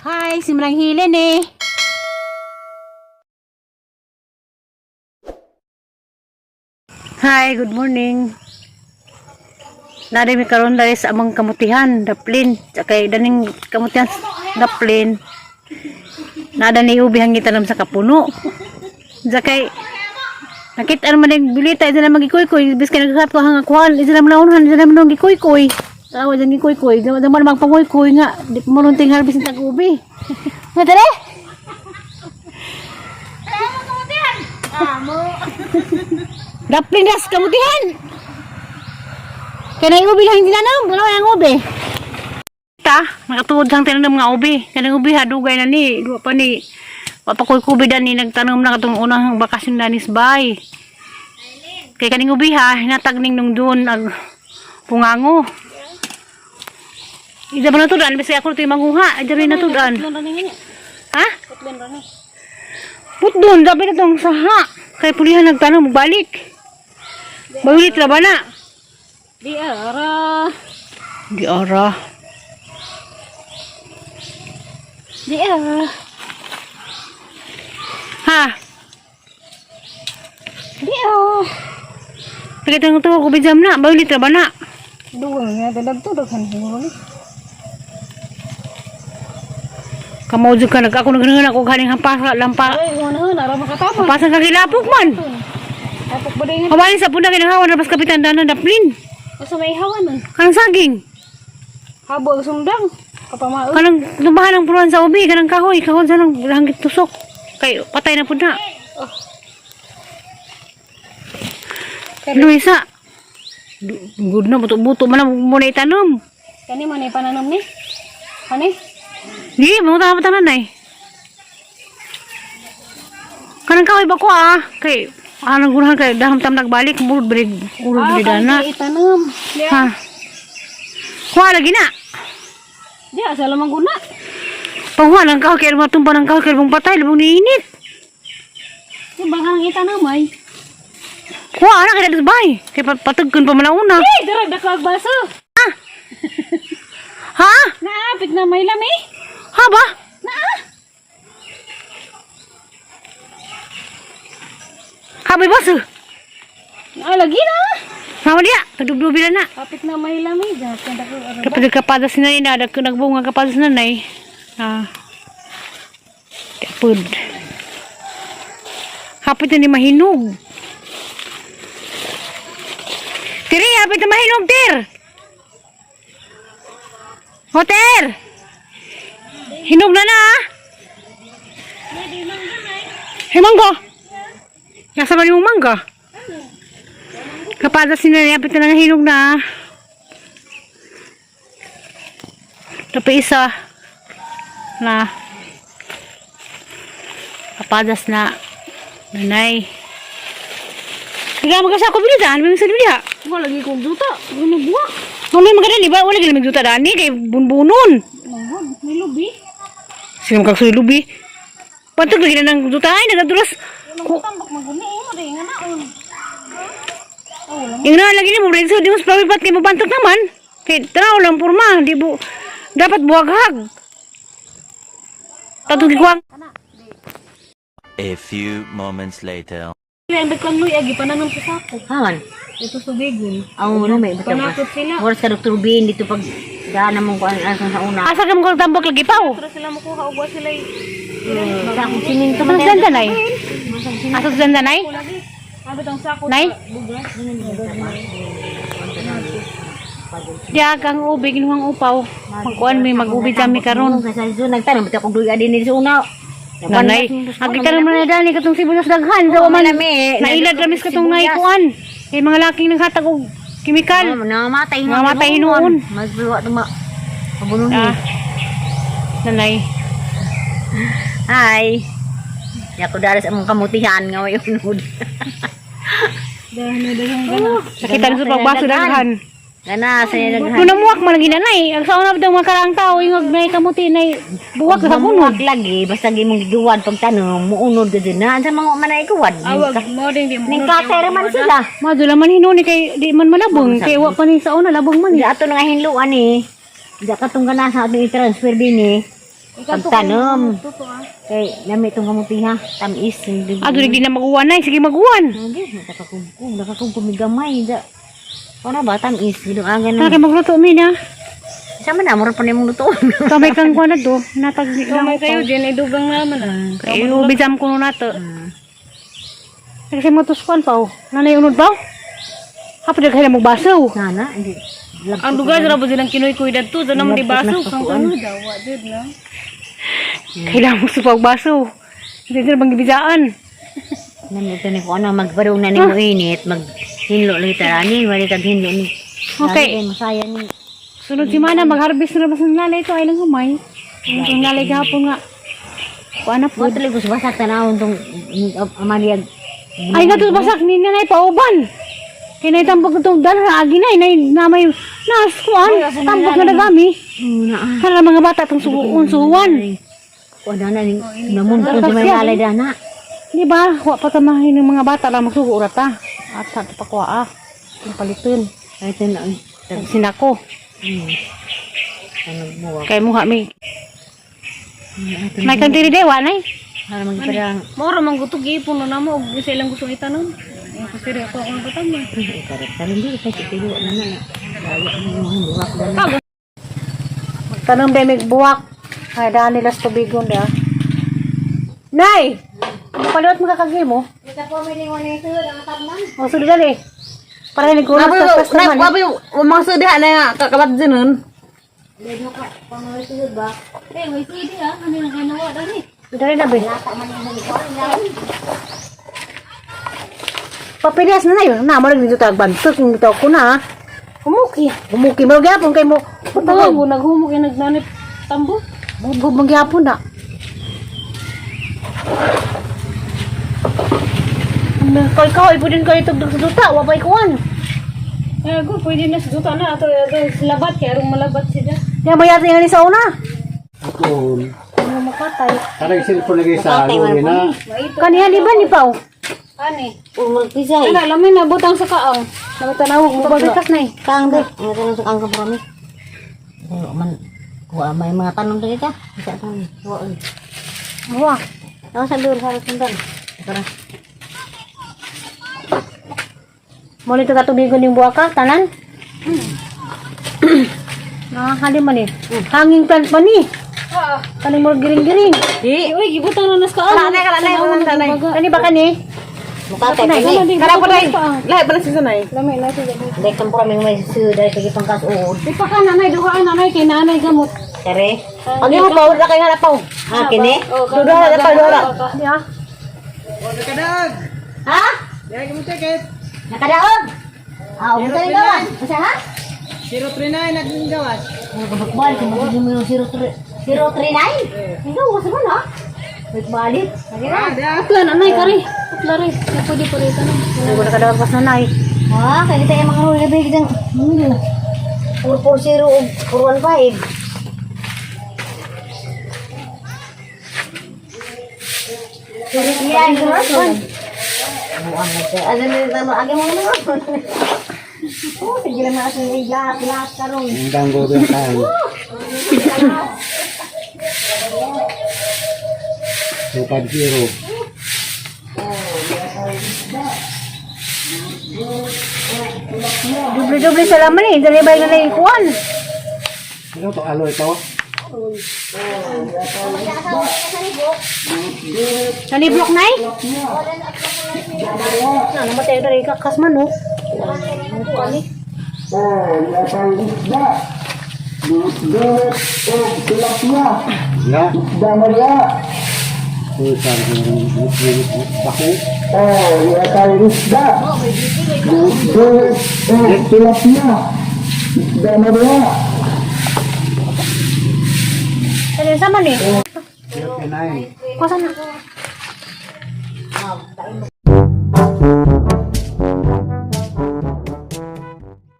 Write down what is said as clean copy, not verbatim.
Hi, si Manang Hilen eh. Hi, good morning. Nari mi karon dali sa among kamutihan, daplin. Kay daning kamutihan daplin. Nada ni ubi ang gitanom sa kapuno. Sakay nakita naman yung bilita, isa naman gikuy-kuy. Bis kay nagkakap ko hang akuan, isa naman naunhan, isa naman nung gikuy-kuy. Tawa dyan gikuy-kuy. Dyan naman magpanguy-kuy nga. Di pa marunting harvest ng tag-ubi. Nga tara! Daplin das kamutihan! Kaya na yung ubi lang tinanom. Wala yung ubi. Ta, nakatuod sang tinanom nga ubi. Kanang ubi ha, dugay na ni. Duwa pa ni. Papakuy-kubi dan ni nagtanom na katong unang bakasyon na ni bay. Kay kaning ubi ha, hinatag ning nung doon ag pungango. Ida ba natudan? Bisaya ako ito yung manguha. Ida rin natudan. Ha? Put doon, sabi na itong saha. Kay pulihan nagtanong, magbalik. Bagulit ra ba na? Di ara. Di ara. Di ara. Ha? Di ara. Pagkita ng tuwa ko bijam na, bagulit ra ba na? Dugang nga dadag to daghan siguro ni. Kamao jud ka nag ako naghangan ako ganing hampas lampa. Ay, wala na ara makatama. Hampasan ka gilapok man. Tapok ba din? Hawalin sa puna kinahawan na bas kapitan danan daplin. Asa may hawan nun? Kanang saging. Habo ang sundang. Kapamaon. Kanang lumahan ang puruan sa ubi, kanang kahoy, kahoy sa nang hanggit tusok. Kay patay na pud na. Luisa. Good na buto-buto man ang muna itanom. Kani man ay pananom ni. Kani? Di, mo ta tanan ay. Kanang kahoy ba ko ah? Kay anong gunahan kay daham tam nagbalik murod brig urod brig dana. kani itanom. Di Ha. Kuha lagi na. Di asa lamang guna. Panghuwa lang kahoy kay matumba ng kahoy kay bung patay lubong niinit. Di ba kang itanom ay? Kuha na kay bay. Kay patugkon pa man ang una. Ay, darag dakag baso. Ha? Naapit na may lami. Ha ba? Naa. Ha may baso. Naa lagi na. Mama dia, tagdubdubi na na. Apit na may lami. Dapat dako ara. Kapag kapadas na ina, nagbunga kapadas na nay. Ah. Tapod. Hapit na ni mahinog. Tiri, hapit na mahinog, Tir. Hoter! Hinog na na, ah. Hey, mangga. Nasa ba yung mangga? Kapadas na niya, hapit na nga hinog na, ah. Tapi isa na kapadas na nanay. Kaya magkasa ko bili daan, may sa ha. Wala lagi kong duta. Ano buwak? Wala maganda di ba? Wala gila magduta dani kay bunbunon. Manghod, may lubi. Sige magkaksuy lubi. Pantog lagi na ng duta ay nagadulas. Tambak maguni mo di nga naon. Oh, wala. Yung na lagi ni mo rin so di mas pat kay mabantog naman. Kay tanaw lang porma, di bu dapat buwaghag. Tatong gikuang. A few moments later. Ang dagkang luy agi pananom sa sako. Haman. Ito subigon. Ang ulo may basta ba. Panakot sila. Oras ka Dr. Bin dito pag daan mo ko ang sa una. Asa ka mo kang tambak lagi paw? Pero sila makuha og wa sila. Sa akong siminto Asa sa danay? Asa sa danay? Lagi. Abot ang sako. Nay? Bugas. Diya kang ubi ginuhang upaw. Magkuan may mag-ubi kami karon. Sa sa nagtanong bitaw kong duya din sa una. Nanay, agi karon man na dani katong sibuyas daghan daw man. Nami. Nailad ramis katong naikuan. Kay mga laking naghatag og kimikal. Namatay Namatay hinuon. Magbuwa tuma. Pabunuhin. Ah. Nanay. Hi. Ya ko daras among kamutihan nga way unod. Sakit ang sa pagbaso daghan. Gana sa daghan. Kung namuwak man lagi nanay, ang sa una daw mga karaang tao ingog nay kamuti nay buwak sa gunod. Mamuwak lagi basta gimong giguwad pag tanong muunod ka din na. Sa mga man ay guwad. Awag mo din di mo. Ning katay ra man sila. Madula man hinuni kay di man malabong kay wa pa ni sa una labong man. Di ato nga hinluan eh. Di katong gana sa atong i-transfer din eh. Pagtanom. Kay lami itong kamuti ha. Tamis. Hindi. Ah, di na maguwan na. Sige, maguwan. Hindi, nakakugkog. Nakakugkog may gamay. Da. Para ba, tamis. Ginuangan Tara na. kay magluto mi na. Sama na, mura pa na yung luto. Kamay kang kuan na do. Natag Kamay kayo din, idugang naman ah. Kay ubizam ko nato. Kasi mo tuskuan pa oh. Nanay unod ba? Hapo di kay mo baso. Nana, hindi. Ang lugar ra ba silang kinoy-koy dadto, dyan naman di baso. Kang ano daw, wa jud na. Kailangan mo supag baso. Hindi na bang gibizaan. Nami ito ni ko ano, magbarong na ni mo init, maghinlo lang tarani, wali kag hinlo ni. Okay. Lalo, eh, masaya ni. Sunod si Mana, mag-harvest na ba sa nanay ito? Ay lang humay. Ang nanay gahapon nga. Kuan na po. Mo tuloy ko basak tanawon tong amaliyag. Ay nga to basak ni nanay pauban. Kay nay tambok itong dala agi na nay na may nas kuan tambok nga nagami. Na. Kana mga bata tong suguon suwan. Wala na ni namun ko sa may lalay dana. Di ba? Wa pa tamahin ng mga bata lang magsugo ura ta. At sa pa kuha ah. Ang paliton. Ay ito na. Ang sinako. Ano mo? Kay muha mi. May kang diri dewa nay. Para magparang Mao ra man gutog gipon na namo og isa ilang gusto itanom. Ang kusiri ako akong butang mo. Karat tanon dili kasi tiyo na na. Lalo ang mga buwak dana. Magtanong ba may buwak. Ay daan nila sa tubigon da. Nay! Paluot mo kakagi mo. O sud dali. Para ni gulat sa tas naman. Mga sudiha na nga kakabat din. Eh, Dali na be. Papilas na na yun. Na, mo dito tag bantot kung dito ko na. Humuki. Humuki mo gyapon kay mo. Tawag mo naghumok yung nagnanip tambo. Mugog mo gyapon na. Kay ka ipo din kayo tugdog sa duta, wa pa'y kuwan. Eh, go, pwede na sa duta na ato ato labat kay arong malabat sila. Yan ba yata nga ni sa una? Ako, Ano makatay? karang cellphone lagi sa ano na. Kaniha di ba ni Pao? Ani. Umulpisa Ana lamin na butang sa kaang. Namatanaw mo baga. Pagkas na eh. Kang de. Ano tanong sa kang ka kami? Ayo man kuha may mga tanong dali ka. Isa tanong. Kuha. Wa. Ako sa dur sa sundan. Tara. Mo nito katubigon yung buwaka, tanan? Nakakali man eh. Hanging plant man eh. Kaning mo giring-giring. Di. Uy, gibutang na nas kaang. Kanay kanay kanay. Kani ba kani? Mukha kay Kara po dai. Lahi pa na si sanay. Lami na siya. Dai kan pura may suday kay pangkas uod. Di pa ka nanay duha nanay kay nanay gamot. Tare. Pag mo pa, wala kayo harap pa. Ha kini? Duha na pa, duha. Di ah. Ha? Nakadaog. Ah, unsa ning gawas? Unsa ha? 039 naging gawas. Ano ka bakbal kung mo yung 03 039? Ikaw wasa man ha? Wait balik. Lagi na. Putla nanay kari. Putla ri. Di pwede pa rin tanong. Wala ka daw pas nanay. Ha, kay kita yung mga huli gabi kitang 440 ug 415. Yan, kumason. Buang na siya. Ano na yung agi mo naman. Oh, sige lang na sa lahat, lahat karon. Ang danggo doon tayo. 250. Doble-doble sa laman eh. Dali ba yung nanay kuwan? Ano to? Alo ito? Nani block nay? Na, namatay na rin kakas man oh. Ya. Isda Maria. Oh, sabi ko yung bako. Oh, yata yung isda. Tilapia. Isda Maria. Dali sa man eh. 039. Kusa na.